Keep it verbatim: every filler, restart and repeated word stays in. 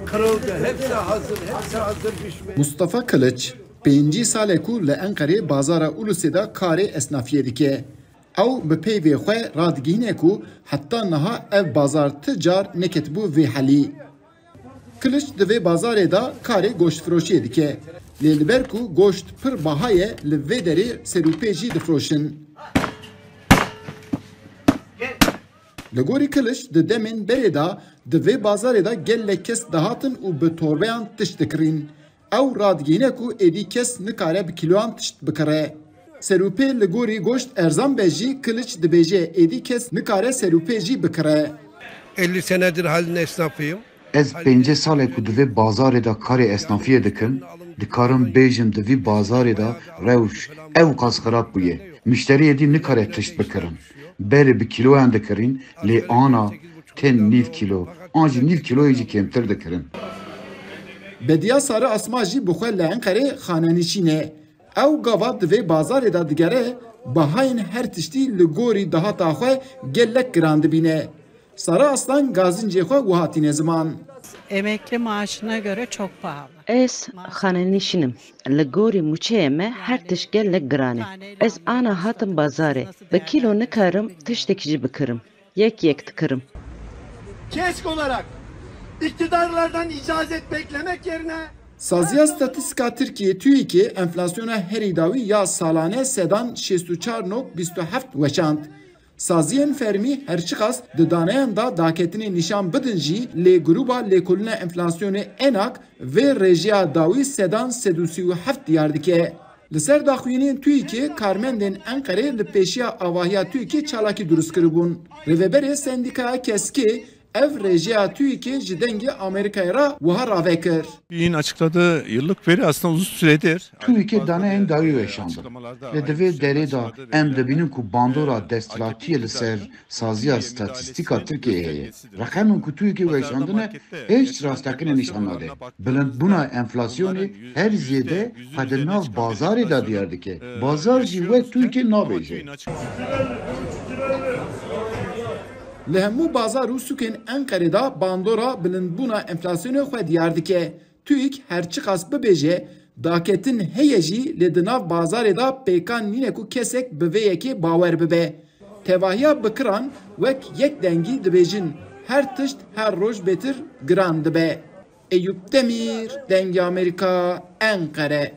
Kırıldı. Hepsi hazır. Hepsi hazır pişmeye. Mustafa Kılıç, pêncî sal e ku li Enqerê bazara Ulusê de karê esnafiyê dike. Ew bi peyvê xwe radigihîne ku heta niha ev bazar ti car neketibû vê helî. Kiliç di vê bazarê de karê goştfiroşiyê dike. Lê li ber ku goşt pir baha ye, li vê derê serûpê jî difiroşin. Li gorî Kiliç di demên berê de di vê bazarê de gelek kes dihatin û bi torbeyan tişt dikirîn. Ew radigihîne ku êdî kes nikare bi kîloyan tişt bikire. Serûpê li gorî goşt erzan be jî Kiliç dibêje êdî kes nikare serûpê jî bikire. Elli senedir halin esnafıyım. Ez pêncî sal e ku di vê bazarê de karê esnafiyê dikim. Dikarim bêjim di vî bazarê de rewş ewqas xirab bûye. Muşteriyê dî nikare tişt bikirin. Berê bi kîloyan dikirîn, lê ana tên nîv kîlo, an jî nîv kîloyê jî kêmtir dikirin. Bediya Sare Asma jî bi xwe li Enqerê xanenişîn e. Ew gava di vê bazarê de digere, bahayên her tiştî li gorî dahata xwe gelek giran dibîne. Sare Aslan gazincê xwe wiha tîne ziman. Emekli maaşına göre çok pahalı. Ez xanenişîn im. Li gorî mûçeyê me her tişt gelek giran e. Ez ana hatim bazarê. Bi kîlo nikarim tiştek jî bikirim. Yek yek dikirim. KESK olarak iktidarlardan icazet beklemek yerine Saziya Statîstîka Tirkiyê, TÜİKê, enflasyona herî dawî ya salane sedan şêst û çar nok bîst û heft weşand. Saziyên fermî her çiqas di daneyan de daketinê nîşan bidin jî, lê Grûba Lêkolîna Enflasyonê, ENAK, vê rêjeya dawî sedan sed û sî û heft diyar dike. Li ser daxuyaniyên TÜİKê, karmendên Enqerê li pêşiya avahiya TÜİKê çalakî dirust kiribûn. Rêveberê Sendîkaya KESKê ev rêjeya TÜİKê ji Dengê Amerîkayê re wiha rave kir. TÜİK'in açıkladığı yıllık veri aslında uzun süredir. TÜİKê daneyên dawî weşandin. Lê di vê derê de em dibînin ku bandora desthilatiyê li ser saziya statîstîka Tirkiyeyê heye. Reqemên ku TÜİKê weşandine hêç rastiyakine nîşan nade. Bilindbûna enflasyonê her zêde xwe di nav bazarê de diyar dike. Bazar jî wek TÜİKê nabêje. Li hemû bazar û sûkên Enqerê de bandora bilindbûna enflasyonê xwe diyar dike. TÜİK her çiqas bibêje, daketin heye jî, lê di nav bazarê de pêkan nîne ku kesek bi vê yekê bawer bibe. Tevahiya bikiran wek yek dengî dibêjin, her tişt her roj bêtir giran dibe. Eyûp Demîr, Dengê Amerîka, Enqere.